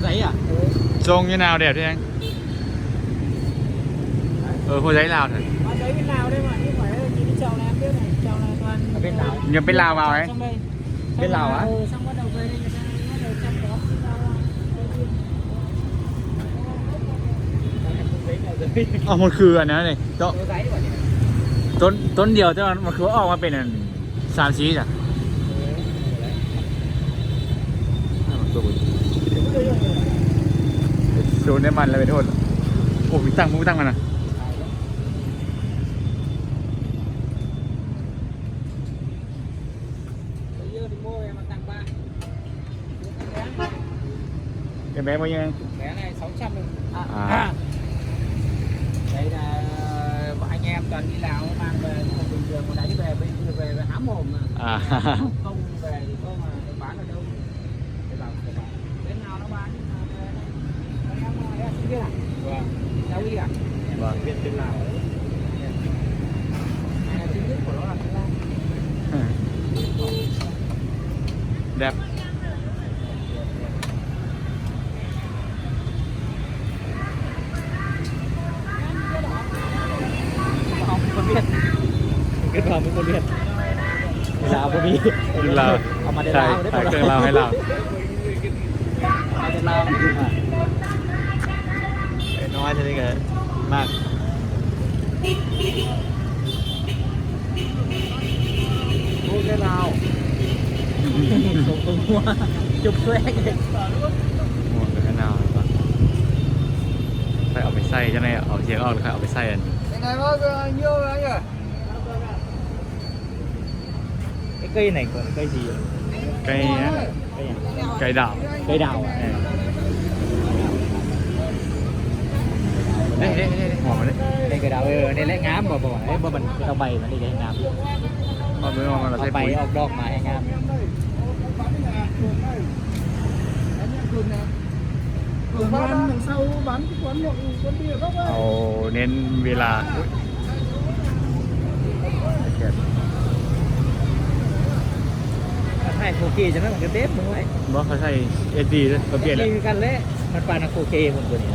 ໃສອະ? ຈົ່ງຢູ່ໜາວແດດແຮງ. ເອີ ຫົວໃຈລາວແທ້. ມາໃຊ້ເປັນລາວໄດ້ບໍ່? ທີ່ຂ້ອຍເອີ ຢູ່ເຈົ້າແລ້ວເດ້ນະ ເຈົ້າແລ້ວກ່ອນ ເປັນລາວ ຍັງເປັນລາວເວົ້າໄດ. ເປັນລາວອະ? ເອີ ຊ່າງວ່າເຮົາເຄີຍໄດ້ ເອີ ຊ່າງວ່າເຮົາເຄີຍໄດ້ ເອົາ ມັນຄືອັນນັ້ນນີ້ເນາະ ຕົ້ນ ຕົ້ນດຽວ ແຕ່ວ່າມັນຄືອອກມາເປັນອັນ ສາມສີ່ຈ້ະ ສູນນ້ຳມັນແລ້ວເປັນໂທດ. ໂອ້ ມີຕັງ ມີຕັງມັນນະ. ເປັນແບບບໍ່ຍັງ ແບບໃດ ສອງຊາມໜຶ່ງ ອ່າ ໃສ່ ໄອ້ແງມຕອນນີ້ລາວມາ ໄປເປັນເດືອນບໍ່ໄດ້ ໄປ ໄປ ໄປຫາໝໍ ອ່າ ຕ້ອງໄປ ຕ້ອງມາ ແບບ ເອົາຄົນຫວຽດ ເກີດມາເປັນຄົນຫວຽດ ລາວບໍ່ມີ ລາວ ເອົາມາແຕ່ລາວ ຂາຍເຄື່ອງລາວໃຫ້ລາວ ເອົາແຕ່ລາວມາ ໄອ້ນ້ອຍເທົ່ານີ້ກໍມັກ. ໂອ້ ແກ່ລາວ ຈົບຕົວ ຈົບແຊກ ໝວກແກ່ລາວ ຂ້ອຍເອົາໄປໃສ່ຈັ່ງໃດ ເອົາສຽງອອກ ແລ້ວຂ້ອຍເອົາໄປໃສ່ອັນ ເປັນໄງວະ ເປັນໄງວະ ເອີ ໄກ່ໃນ ໄກ່ທີ່ ໄກ່ຫຍັງ ໄກ່ຫຍັງ ໄກ່ດາວ ໄກ່ດາວ ເອີ ເດ້ ເດ້ ເດ້ ຫົວມັນເດ້ ໄກ່ດາວ ເອີ ນີ້ແຫຼະງາມ ບໍ່ ບໍ່ ເອີ ບໍ່ ມັນເອົາໃບມັນນີ້ໄດ້ງາມ ເອົາໃບອອກ ມັນກໍໃສ່ປຸ໋ຍ ອອກດອກມາໃຫ້ງາມ. ເອົາເນັ້ນເວລາ ຖ້າຖ່າຍ ໂອເຄ ຈັ່ງນັ້ນມັນກໍເຕັມເບິ່ງໄວ້ ບໍ່ ເຂົາໃຊ້ ເອັດດີ ເຂົາປ່ຽນແລ້ວ ເອັດດີຄືກັນແຫຼະ ມັນປານ ໂອເຄ ໝົດຕົວນີ້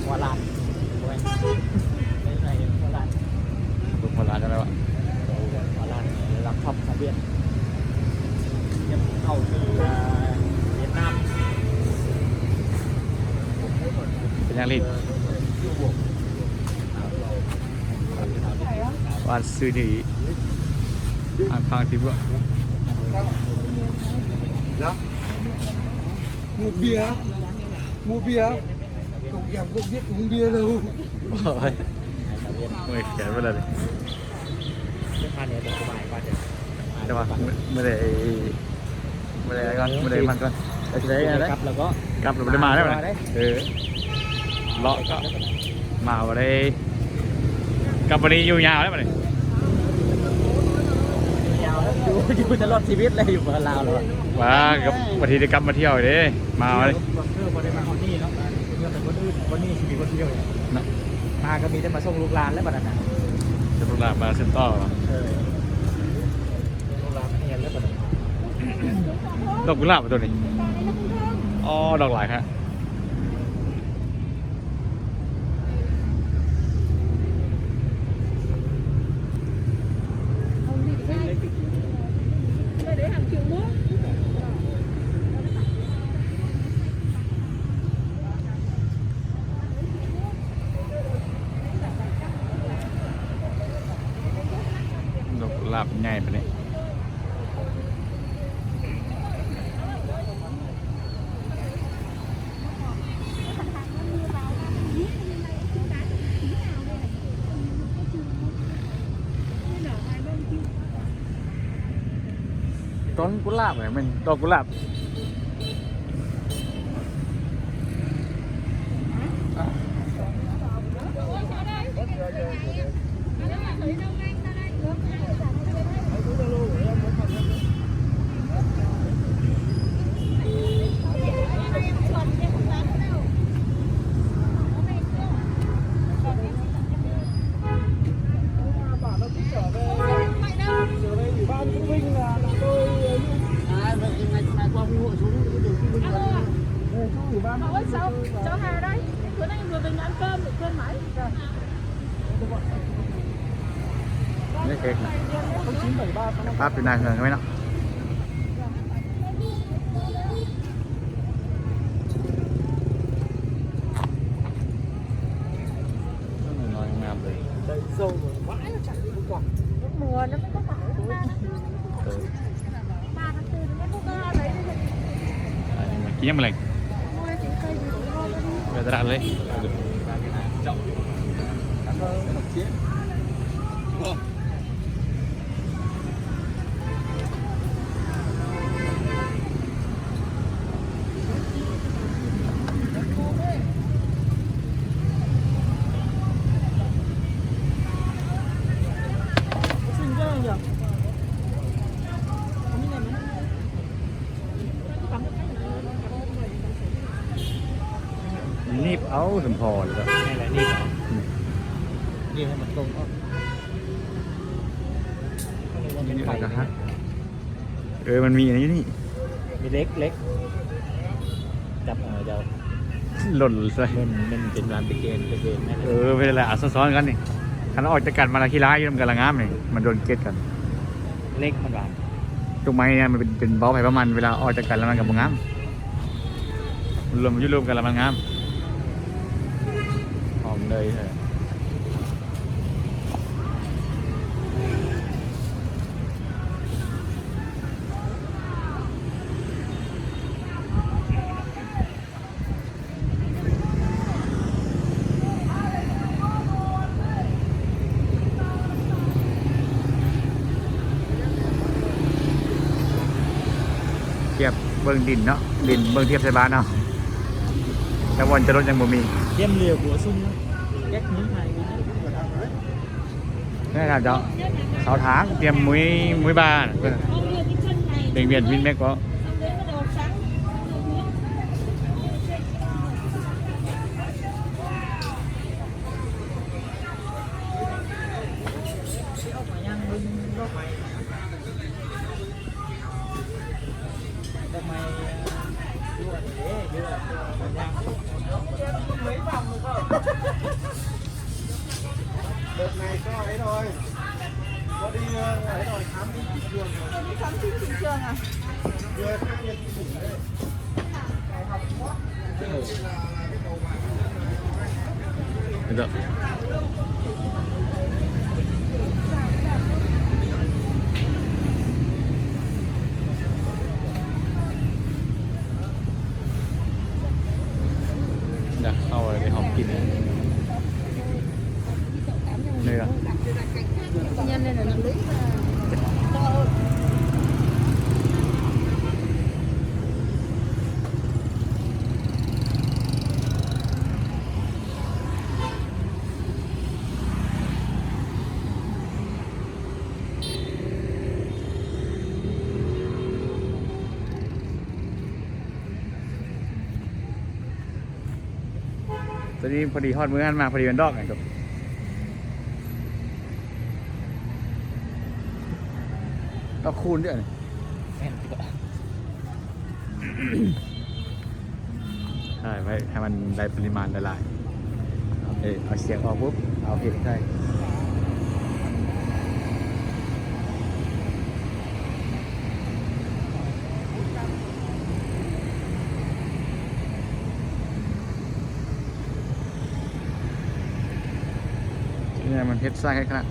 ຫົວລ້ານ ເບິ່ງຫົວລ້ານຈັ່ງໃດວະ ຫົວລ້ານລະດັບທັອບຊາວຫວຽດ ທຽບເທົ່າຄືຫວຽດນາມ ເປັນຫຍັງລີ້ ວ່າຊື່ດີ ອ່ານຟັງທີ່ເບາະ ເນາະ ໝູເບຍ ໝູເບຍ ຕົກຢາງພວກເວຍດ ໝູເບຍເລີຍ ໂອ້ຍ ເມື່ອຍແຂນເບິດແລ້ວນີ້ ແຕ່ວ່າມື້ ມື້ໃດ ມື້ໃດກ່ອນ ມື້ໃດມັນກ່ອນ ແລ້ວຊິໄດ້ ກັບແລ້ວກໍ ກັບແລ້ວບໍ່ໄດ້ມາແລ້ວນະ ເອີ ເລາະກໍມາບໍ່ໄດ້ ກັບບັດນີ້ຢູ່ຍາວແລ້ວບັດນີ້ ຢູ່ ຢູ່ຕະຫຼອດຊີວິດເລີຍ ຢູ່ລາວແລ້ວ ວ່າກັບບັດນີ້ໄດ້ກັບມາທ່ຽວເດ້ ມາ ເອີ ບໍ່ໄດ້ມາຮອດນີ້ເນາະ ເມື່ອໄປບ່ອນອື່ນ ບ່ອນນີ້ຊິມີຄົນທ່ຽວເນາະ ມາກໍມີແຕ່ມາສົ່ງລູກຫຼານແລ້ວບັດນັ້ນນະ ສົ່ງລູກຫຼານມາສືບຕໍ່ ເອີ ສົ່ງລູກຫຼານມາຮຽນແລ້ວບັດນັ້ນ ດອກກຸຫຼາບຕົວນີ້ ອໍ ດອກຫຼາຍແທ້. ດອກກຸຫຼາບໃຫຍ່ປານນີ້. ດອກກຸຫຼາບ ແມ່ນດອກກຸຫຼາບ. ບ້ານຜູ້ວິ່ງນະ ໂດຍ ເອົາໄວ້ເຊົາ ເຈົ້າຫາໄດ້ ເພິ່ນຍັງບໍ່ໄປງານເພີ່ມ ເພິ່ນໃໝ່ ນີ້ເຄັກນະ ປາບຢູ່ໜ້າເຮືອນໄວ້ເນາະ. ນ້ອຍງາມເລີຍ ໄດ້ໂຊ ເອີ ກິນຫຍັງມື້ແລງ? ໄປຕະຫຼາດເລີຍ. ໜີບເອົາ ສົມພໍເລີຍ ນີ້ແຫຼະ ໜີບເອົາ ອືມ ໜີບໃຫ້ມັນຕົງເອົາ. ນີ້ແຫຼະ ກະຫັກ ເອີ ມັນມີອັນນີ້ຢູ່ນີ້ ມີເຫຼັກ ເຫຼັກ ຈັບເອົາເຈົ້າ ຫຼົ່ນໃສ່ ມັນ ມັນເປັນບານຕະເກນ ຕະເກນແມ່ນແຫຼະ. ເອີ ເປັນແຫຼະ ເອົາຊ້ອນໆກັນນີ້ ຄັນອອກຈາກກັນມາລະຂີ້ລ້າຍຢູ່ນຳກັນລະງາມນີ້ ມັນໂດນເກັດກັນ ເຫຼັກມັນວ່າ ຕົ້ນໄມ້ນີ້ມັນເປັນ ເປັນເບົາໃຜເບົາມັນ ເວລາອອກຈາກກັນແລ້ວມັນກະບໍ່ງາມ ລວມ ຢູ່ລວມກັນແລ້ວມັນງາມ ຫອມເລີຍ. ທຽບເບິ່ງດິນເນາະ ດິນເບິ່ງທຽບໃສ່ບ້ານເຮົາ ແຕ່ບ່ອນຈອດລົດຍັງບໍ່ມີ ຕຽມເຫຼືອຫົວຊຸ່ມ ແກັກໜຶ່ງໃຫ້ ແມ່ນເຈົ້າ ເສົາຖາງ ຕຽມມຸ້ຍ ມຸ້ຍບ້ານ ເປັນວຽນວິນແມັກເກາະ. ນະ ເອົາໄປຫອມກິນ ນີ້ລະ. ຕອນນີ້ພໍດີຮອດມື້ຫັ້ນມາ ພໍດີແມ່ນດອກນີ້ ດອກຄູນເດ້ ແມ່ນ ຖ່າຍໄວ້ໃຫ້ມັນໄດ້ປະລິມານຫຼາຍໆ ເອົາ ເອົາສຽງອອກປຸບ ເອົາເພງໃສ່. ນີ້ມັນເຮັດສ້າງໃຫ້ຂະໜາດ.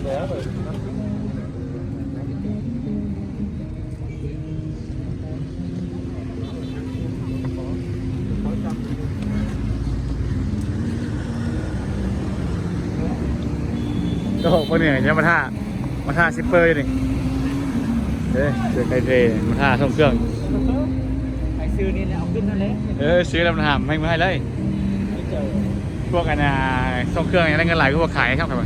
ແລ້ວ ໂອ້ ພວກນີ້ຍັງມາຖ້າ ມາຖ້າຊິບເປີຢູ່ນີ້ ເດ້ ເສື້ອໄກ່ເທ ມາຖ້າສົ່ງເຄື່ອງ ໄປຊື້ນີ້ແຫຼະ ເອົາຂຶ້ນນັ້ນແຫຼະ ເອີ ຊື້ແລ້ວມັນຫາມໃຫ້ມື້ໃຫ້ເລີຍ ພວກອັນນ່າ ສົ່ງເຄື່ອງຍັງໄດ້ເງິນຫຼາຍກວ່າພວກຂາຍຄັບ. ອໍ ຮະ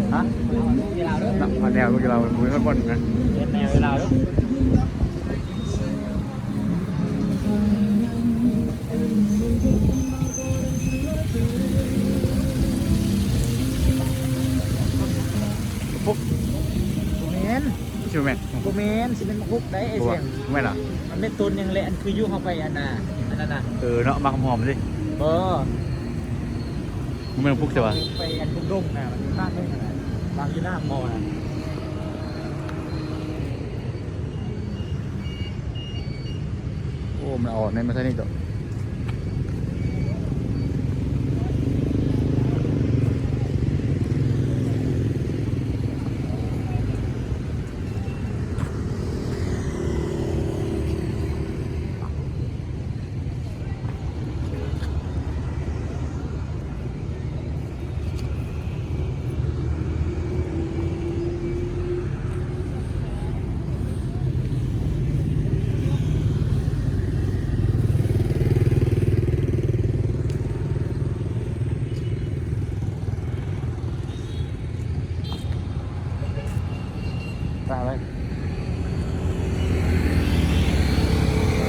ເນາະ ອັນແນວຢູ່ລາວ ບໍ່ມີຄົນບ່ອນນະ ເຮັດແນວຢູ່ລາວເດີ. ບໍ່ແມ່ນ ຊິບໍ່ແມ່ນ ບໍ່ແມ່ນ ຊິແມ່ນໝາກຮຸກໄດ໋ ໄອ້ແຊງ ບໍ່ແມ່ນຫວາ? ມັນແມ່ນຕົ້ນຫຍັງແຫຼະ ອັນຄືຢູ່ເຮົາໄປອັນນ່າ ອັນນັ້ນນະ ເອີ ເນາະ ໝາກຫອມໆ ຊິ ບໍ່ ມັນແມ່ນໝາກຮຸກໃຊ່ຫວາ? ໄປອັນດົງໆ ນະ ມັນຢູ່ຂ້າງດົງນະ ວາງຢູ່ໜ້າໝໍ້ນະ. ໂອ້ ມັນເອົາອອກແນ່ ມາໃສ່ນີ້ເຈາະ. ຕາຍແລ້ວ.